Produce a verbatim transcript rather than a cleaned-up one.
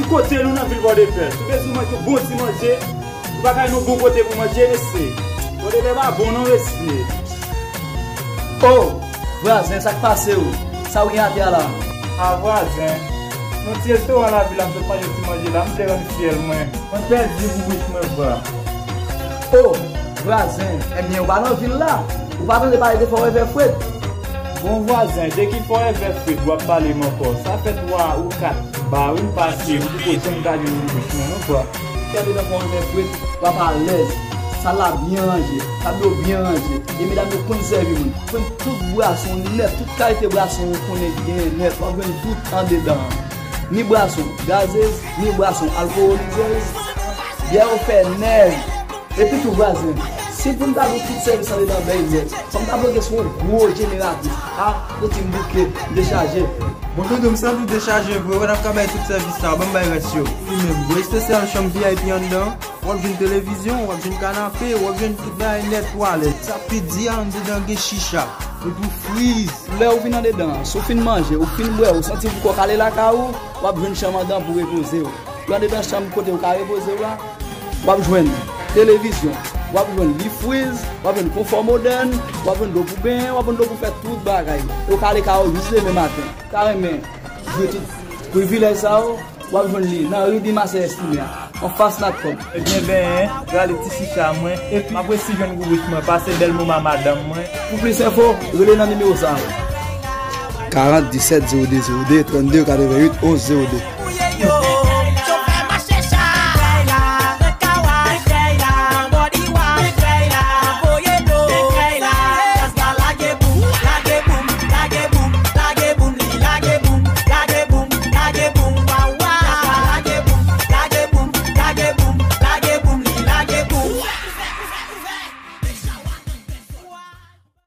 Kote nou nan vil Pòdepè? Si w bezwen manje yon bon ti manje, ou pa ka jwenn yon bon kote pou manje, mesye. Pòdepè pa bon non, mesye. O, vwazen, sa k pase w? Sa w gen atè a la? A, vwazen, yon ti restoran lavil la, m sot manje yon ti manje la, m vle rann fyèl mwen. Mwen pèdi boubouch mwen, vwa. O, vwazen, ebyen, ou pa nan vil la. Ou pa tande pale de Fò Rèvè Fred? Bon, vwazen, de ki Fò Rèvè Fred w ap pale m ankò? Sa fè twa ou kat ba wi m pase, m poko janm gade yon boubouch mwen, non, vwa. Fè dedan Fò Rèvè Fred, w ap alèz. Sal la byen ranje, tab yo byen ranje, e medam yo konn sèvi moun. Jwenn tout bwason nèt, tout kalite bwason ou konnen ki genyen nèt, w ap jwenn tout andedan an. Ni bwason gazez, ni bwason alkowolizez, byè yo fè nèg. Epi tou, vwazen, si pou m ta gen tout sèvis andedan bèy nèt, fò m ta bloke sou yon gwo jeneratris. A, soti m bouke, m dechaje. Bon, tonton, m santi w dechaje vre, wè n ap ka bay tout sèvis sa, ban m bay rès yo. Li menm, gwo espesyal chanm V I P anndan. W ap jwenn televizyon, w ap jwenn kanape, w ap jwenn tout bagay nèt, twalèt. Sa pi di a, anndedan gen chicha, epi friz. Lè ou vin anndedan an, si w fin manje, ou fin bwè, ou santi w poko k ale lakay ou, w ap jwenn chanm anndan pou repoze w. Ou anndedan chanm kote ou ka repoze w la, w ap jwenn televizyon, w ap jwenn li friz, w ap jwenn konfò modèn, w ap jwenn dlo pou benyen, w ap jwenn dlo pou fè tout bagay. E ou ka ale kay ou jis demen maten. Ou ta renmen jwi tout privilèj sa yo? W ap jwenn li nan ri Bimasè Estimè a, anfas Natcom. Ebyen, benyen, rale ti chicha mwen, epi m ap resi jwenn boubouch mwen, pase bèl moman madanm mwen. Pou plis enfo, rele nan nimewo sa yo. Karant disèt zewo de zewo de, trannde katrevennuit onz zewo de.